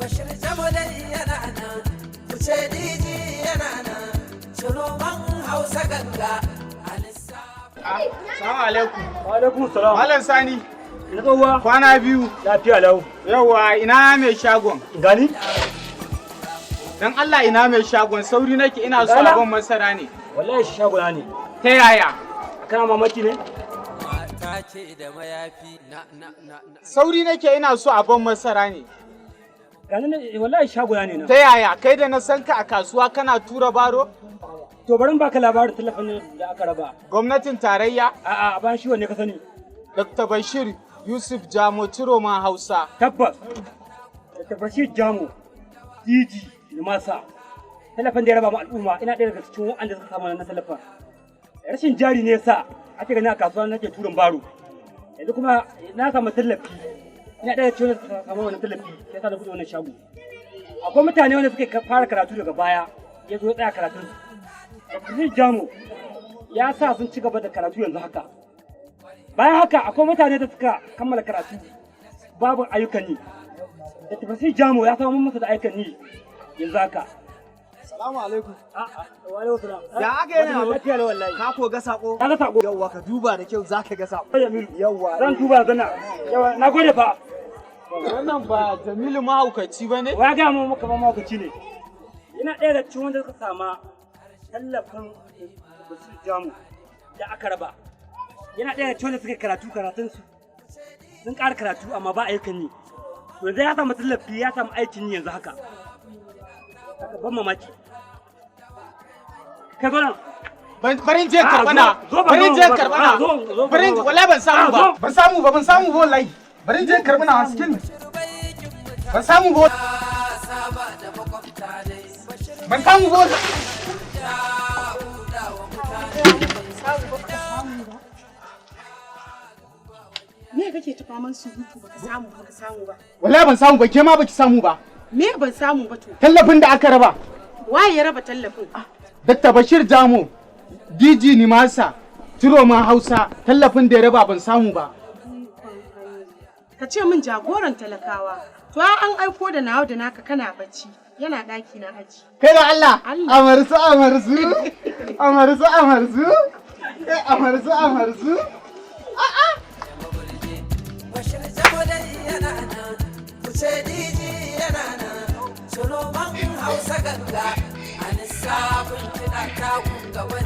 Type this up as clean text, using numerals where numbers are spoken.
Bashir Jamalai yana nan, Kuce DJ yana nan, Ciroman Hausa ganga, Salamu alaikum. Wa alaikum salam. Malam Sani. Ina tsohuwa. Kwana biyu. Lafiya lau. Yawwa, ina mai shagon? Gani? Dan Allah, ina mai shagon? Sauri nake, ina so Gana? abin masara ne. Wallahi shi shagona ne. Ta yaya? Kana mamaki ne? Mata ce da mayafi na na na na. Sauri nake, ina so abin masara ne. Gani ne, wallahi shagona ne na. Ta yaya? Kai da na san ka a kasuwa kana tura baro? To, bari in baka labarin tallafin da aka raba. Gwamnatin tarayya? A'a, a bayan shi wanne ka sani? Dr. Bashir Yusuf Jamo, Ciroman Hausa. Tabbas. Dr. Bashir Jamo, DG Nimasa. Tallafin da ya raba ma al'umma, ina ɗaya daga cikin waɗanda suka samu na tallafin. Rashin jari ne yasa ake gani a kasuwa nake turin baro. Yanzu kuma na samu tallafi. Ina ɗaya cikin wanda suka samu wannan tallafi, sai sa na buɗe wannan shago. Akwai mutane wanda suka fara karatu daga baya, ya zo ya tsaya karatun su. Dr. Jamo ya sa sun ci gaba da karatu yanzu haka. Bayan haka, akwai mutane da suka kammala karatu babu ayyukan yi. Dr. Bashir Jamo ya samu masa da ayyukan yi yanzu haka. Salamu alaikum. A'a, wa alaikum salam. Ya aka yi ne? Wannan lafiya lau wallahi. Ka ko ga sako? Ka ga sako. Yawwa, ka duba da kyau, zaka ga sako. Jamilu. Yawwa. Zan duba zana. Yawwa, na gode fa. Wannan ba Jamilu mahaukaci ba ne? Wa ga mu maka ma mahaukaci ne. Ina ɗaya daga cikin wanda suka sama tallafin Bashir Jamo da aka raba. Yana ɗaya daga cikin wanda suka karatu, karatun su. Sun ƙara karatu amma ba ayyukan yi. To, yanzu ya samu tallafi, ya samu aikin yi yanzu haka. Haka ban mamaki. Kai, zo nan. Barin je karɓa na. Zo ba Barin je zo ba. karɓa na. Ah, zo, zo, Barin zo. wallahi ban samu Ah, ba. zo. Ban samu ba, ban samu ba wallahi. Barin je karɓa na cikin. Ban samu ba. Saba da makwabta dai. Bashir Ban samu ba. ya huda wa mutane. Samu ba ka samu ba. Me kake ta faman surutu baka samu baka samu ba? Wallahi ban samu ba, ke ma baki samu ba. Me ban samu ba to? Tallafin da aka raba. Waye ya raba tallafin? Dr. Bashir Jamo, DG Nimasa, Ciroman Hausa, tallafin da ya raba ban samu ba. Ka ce min jagoran talakawa. To, ai an aiko da nawa da naka kana bacci. Yana ɗaki na aji. Kai da Allah, Allah. Amarsu, amarsu, amarsu, amarsu, eh, amarsu, amarsu. Bashir Jamalai yana nan, Kuce DJ yana nan, Ciroman Hausa ganga, a lissafin kiɗa takun gaba.